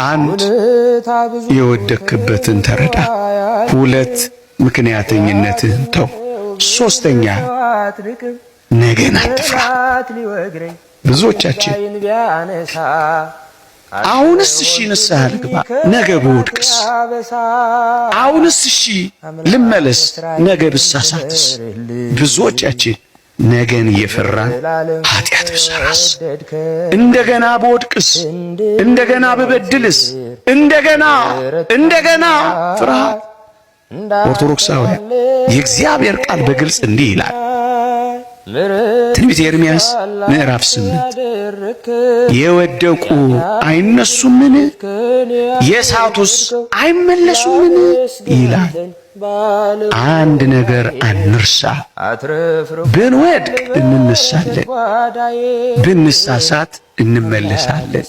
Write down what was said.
አንድ፣ የወደክበትን ተረዳ። ሁለት፣ ምክንያተኝነትህን ተው። ሶስተኛ፣ ነገን አትፍራ። ብዙዎቻችን አሁንስ እሺ ንስሐ ልግባ፣ ነገ ብወድቅስ? አሁንስ እሺ ልመለስ፣ ነገ ብሳሳትስ? ብዙዎቻችን ነገን እየፈራን ኃጢአት ብሰራስ፣ እንደገና ብወድቅስ፣ እንደገና ብበድልስ፣ እንደገና እንደገና ፍርሃት። ኦርቶዶክሳውያን፣ የእግዚአብሔር ቃል በግልጽ እንዲህ ይላል። ትንቢተ ኤርምያስ ምዕራፍ 8፣ የወደቁ አይነሱምን? የሳቱስ አይመለሱምን? ይላል። አንድ ነገር አንርሳ። ብንወድቅ እንነሳለን፣ ብንሳሳት እንመለሳለን።